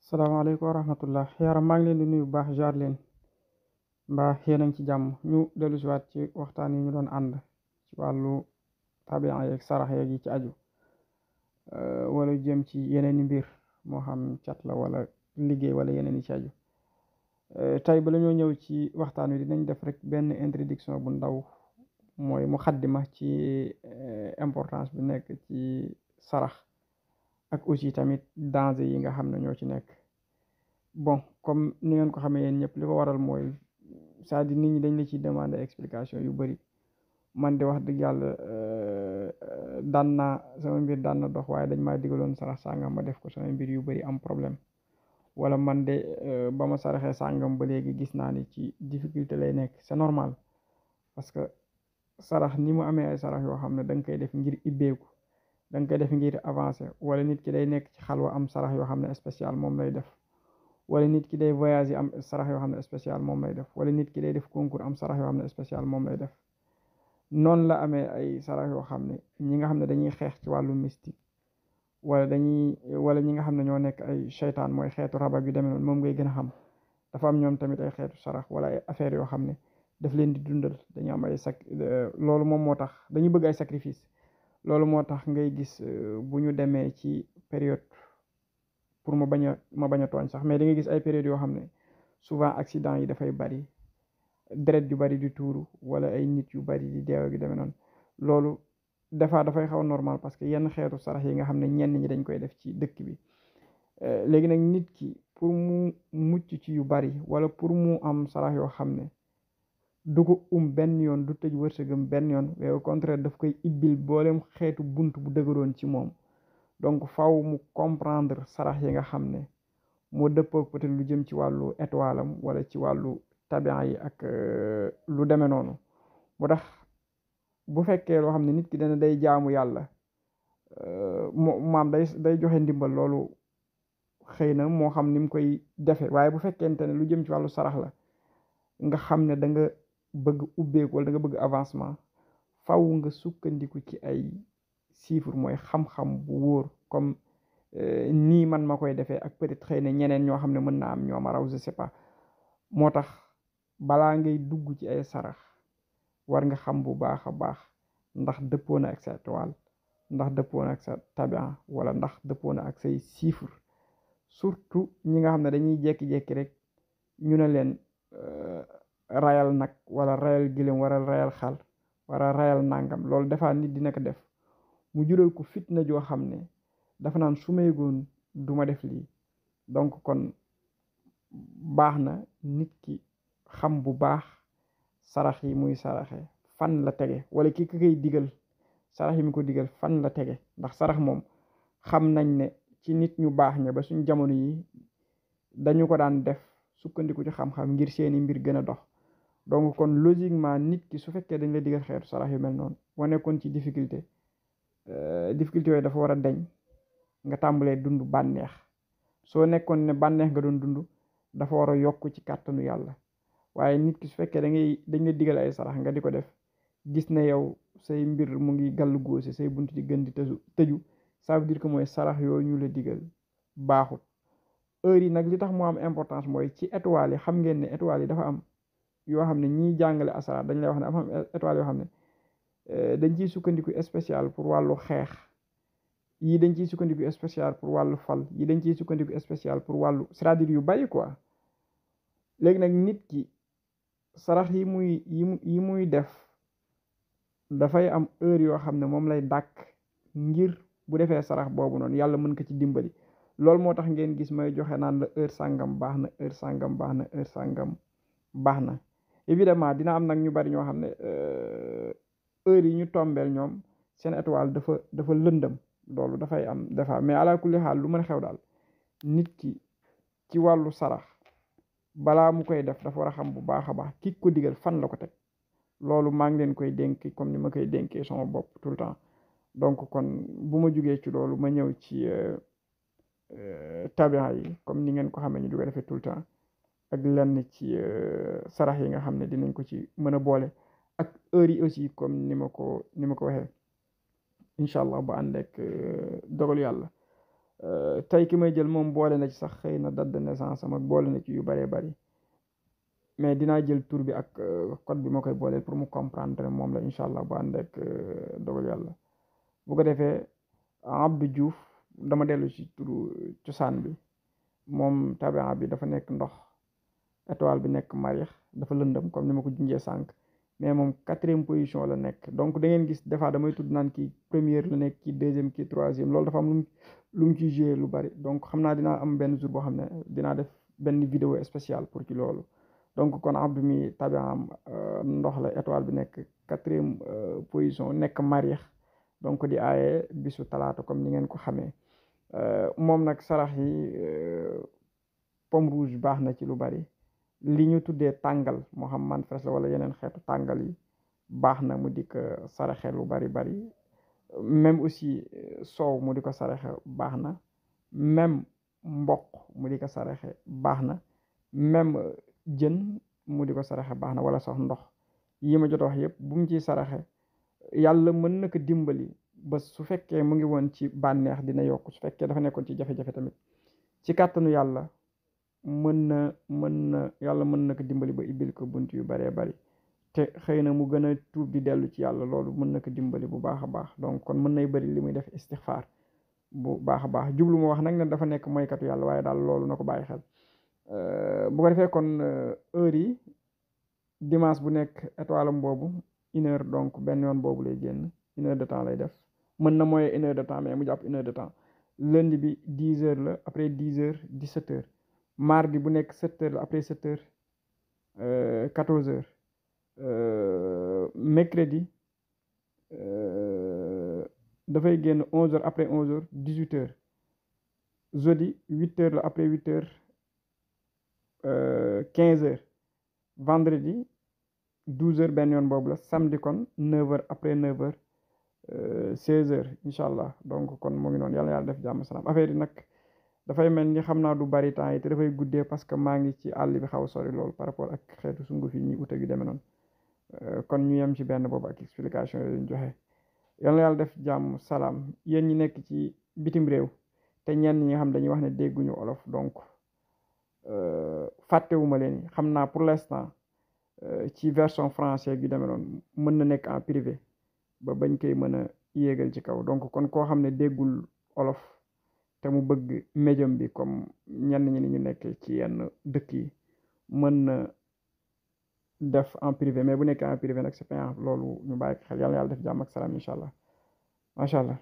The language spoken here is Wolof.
salaamaaleykum wa rahmatullah yaram maa ngi leen di nuyu bu baax jaar leen mbaa yéen a ngi ci jàmm ñu dellu si waat ci waxtaan yi ñu doon ànd ci wàllu tabian yeeg sarax yeeg yi ci aju wala jëm ci yeneen i mbir moo xam cat la wala liggéey wala yeneen yi ci aju tey ba la ñoo ñëw ci waxtaan wi dinañ def rek benn introduction bu ndaw mooy mu xaddima ci importance bi nekk ci sarax ak aussi tamit danger yi nga xam ne ñoo ci nekk bon comme ni ngeen ko xamee yéen ñëpp li ko waral mooy c'est-à-dire nit ñi dañ la ciy demander explication yu bëri man de wax dëgg yàlla daan naa sama mbir daan na dox waaye dañ maa digaloon sarax sàngam ma def ko sama mbir yu bëri am problème wala man de ba ma saraxee sàngam ba léegi gis naa ni ci difficulté lay nekk c'est normal parce que sarax ni mu amee ay sarax yoo xam ne da nga koy def ngir ibbeeku da nga koy def ngir avancer wala nit ki day nekk ci xalwa am sarax yoo xam ne spécial moom lay def wala nit ki day voyager am sarax yoo xam ne spécial moom lay def wala nit ki day def concours am sarax yoo xam ne spécial moom lay def noonu la amee ay sarax yoo xam ne ñi nga xam ne dañuy xeex ci wàllu mystique wala ñi nga xam ne ñoo nekk ay seytaan mooy xeetu rabak yu demee noonu moom ngay gën a xam dafa am ñoom tamit ay xeetu sarax wala ay affaires yoo xam ne daf leen di dundal dañu am ay loolu moom moo tax dañu bëgg ay sacrifice loolu moo tax ngay gis bu ñu demee ci période pour ma bañ a tooñ sax mais da ngay gis ay période yoo xam ne souvent accident yi dafay bari deret yu bari di tuuru wala ay nit yu bari di deew gi demee noonu loolu des fois dafay xaw normal parce que yenn xeetu sarax yi nga xam ne ñenn ñi dañ koy def ci dëkk bi léegi nag nit ki pour mu mucc ci yu bari wala pour mu am sarax yoo xam ne du ko benn yoon du tëj wërsëgam benn yoon mais au contraire daf koy ibbil boolem xeetu bunt bu dëgëroon ci moom donc faw mu comprendre sarax yi nga xam ne moo dëppoo peut-être lu jëm ci wàllu étoile am wala ci wàllu tabian yi ak lu demee noonu moo tax bu fekkee loo xam ne nit ki dana day jaamu yàlla maam day joxe ndimbal loolu xëy na moo xam ni mu koy defe waaye bu fekkente ne lu jëm ci wàllu sarax la nga xam ne da nga bëgg ubbeeku wala da nga bëgg avancement faw nga sukkandiku ci ay chiffre mooy xam-xam bu wóor comme nii man ma koy defee ak peut-être xëy na ñeneen ñoo xam ne mën naa am ñoo ma raw je sais pas moo tax balaa ngay dugg ci ay sarax war nga xam bu baax a baax ndax dëppoo na ak sa étoile ndax dëppoo na ak sa tabian wala ndax dëppoo na ak say chiffre surtout ñi nga xam ne dañuy jékki-jékki rek ñu ne leen rayal nag wala rayal gëléem wala rayal xal wala rayal nangam loolu defaa nit dina ko def mu jural ko fitna joo xam ne dafa naan su ma yëgoon du ma def lii donc kon baax na nit ki xam bu baax sarax yi muy saraxe fan la tege wala ki koy digal sarax yi mu ko digal fan la tege ndax sarax moom xam nañ ne ci nit ñu baax ña ba suñ jamono yi dañu ko daan def sukkandiku ci xam-xam ngir seeni mbir gën a dox donc kon logiquement nit ki su fekkee dañ la digal xeetu sarax yu mel noonu boo nekkoon ci difficulté yooyu dafa war a deñ nga tàmbalee dund bànneex soo nekkoon ne bànneex nga doon dund dafa war a yokk ci kàttanu yàlla waaye nit ki su fekkee dañ la digal ay sarax nga di ko def gis ne yow say mbir mu ngi gàllu góose say bunt di gën di tëju ça veut dire que mooy sarax yooyu ñu la digal baaxut heure yi nag li tax mu am importance mooy ci étoiles yi xam ngeen ne étoiles yi dafa am yoo xam ne ñiy jàngale asaraar dañ lay wax ne am étoiles yoo xam ne dañ ciy sukkandiku spécial pour wàllu xeex yi dañ ciy sukkandiku spécial pour wàllu fal yi dañ ciy sukkandiku spécial pour wàllu c'est-à-dire yu bari quoi léegi nag nit ki sarax yi muy def dafay am heure yoo xam ne moom lay dàkk ngir bu defee sarax boobu noonu yàlla mën ko ci dimbali loolu moo tax ngeen gis may joxe naan la heure sàngam baax na heure sàngam baax na heure sàngam baax na évidemment dina am nag ñu bari ñoo xam ne heure yi ñu tombeel ñoom seen étoile dafa lëndëm loolu dafay am dafa mais ala kulli xaal lu mën a xew daal nit ki ci wàllu sarax balaa mu koy def dafa war a xam bu baax a baax ki ko digal fan la ko teg loolu maa ngi leen koy dénk comme ni ma koy dénkee sama bopp tout le temps donc kon bu ma jugee ci loolu ma ñëw ci tabian yi comme ni ngeen ko xamee ñu di ko defee tout le temps ak lenn ci sarax yi nga xam ne dinañ ko ci mën a boole ak heure yi aussi comme ni ma ko waxee incha allah ba ànd ak dogal yàlla tey ki may jël moom boole na ci sax xëy na date de naissance am ak boole na ci yu bëree bëri mais dinaa jël tur bi ak code bi ma koy booleel pour mu comprendre moom la incha allah bu ànd ak dogal yàlla bu ko defee Abdou Diouf dama dellu ci turu cosaan bi moom tabia bi dafa nekk ndox étoile bi nekk mariex dafa lëndëm comme ni ma ko junjee sànq mais moom 4e position la nekk donc da ngeen gis des fois damay tudd naan kii première la nekk kii 2e kii 3e loolu dafa am lu mu ciy joué lu bari donc xam naa dinaa am benn jour boo xam ne dinaa def benn vidéo spéciale pour ci loolu donc kon Abdou mi tabiam ndox la étoile bi nekk 4e position nekk mariex donc di aaye bisu talaata comme ni ngeen ko xamee moom nag sarax yi pomme rouge baax na ci lu bari li ñu tuddee tàngal moo xam man fres la wala yeneen xeetu tàngal yi baax na mu di ko saraxe lu bari bari même aussi soow mu di ko saraxe baax na même mboq mu di ko saraxe baax na même jën mu di ko saraxe baax na wala sax ndox yi ma jot a wax yëpp bu mu ciy saraxe yàlla mën na ko dimbali ba su fekkee mu ngi woon ci bànneex dina yokk su fekkee dafa nekkoon ci jafe-jafe tamit ci kàttanu yàlla yàlla mën na ko dimbali ba ibbil ko bunt yu baree bari te xëy na mu gën a tuub di dellu ci yàlla loolu mën na ko dimbali bu baax a baax donc kon mën nay bëri li muy def istixfaar bu baax a baax jublu ma wax nag ne dafa nekk moykatu yàlla waaye daal loolu na ko bàyyi xel bu ko defee kon heure yi dimanche bu nekk étoile am boobu 1 heure donc benn yoon boobu lay génn 1 heure de temps lay def mën na mooy 1 heure de temps mais mu jàpp 1 heure de temps lundi bi 10 heures la après 10 heures 17 heures mardi bu nekk 7 heures la après 7 heures 14 heures mercredi dafay génn 11 heures après 11 heures 18 heures jeudi 8 heures la après 8 heures 15 heures vendredi 12 heures benn yoon boobu la samedi kon 9 heures après 9 heures 16 heures incha allah donc kon mu ngi noonu yàlla yàlla def jàmm salaam affaire yi nag dafay mel ni xam naa du bari temps yi te dafay guddee parce que maa ngi ci àll bi xaw a sori loolu par rapport ak xeetu sunguf yi ñuy ut ak yu demee noonu kon ñu yem ci benn boobu ak explication yooyu ñu joxe yàlla yàlla def jàmm salaam yéen ñi nekk ci bitim réew te ñenn ñi nga xam dañuy wax ne dégguñu olof donc fàttewuma leen xam naa pour l'instant ci version française yu demee noonu mën na nekk en privé ba bañ koy mën a yéegal ci kaw donc kon koo xam ne déggul olof te mu bëgg médium bi comme ñenn ñi ni ñu nekk ci yenn dëkk yi mën na def en privé mais bu nekkee en privé nag c'est payant loolu ñu bàyyi xel yàlla yàlla def jàmm ak salaam incha allah macha allah.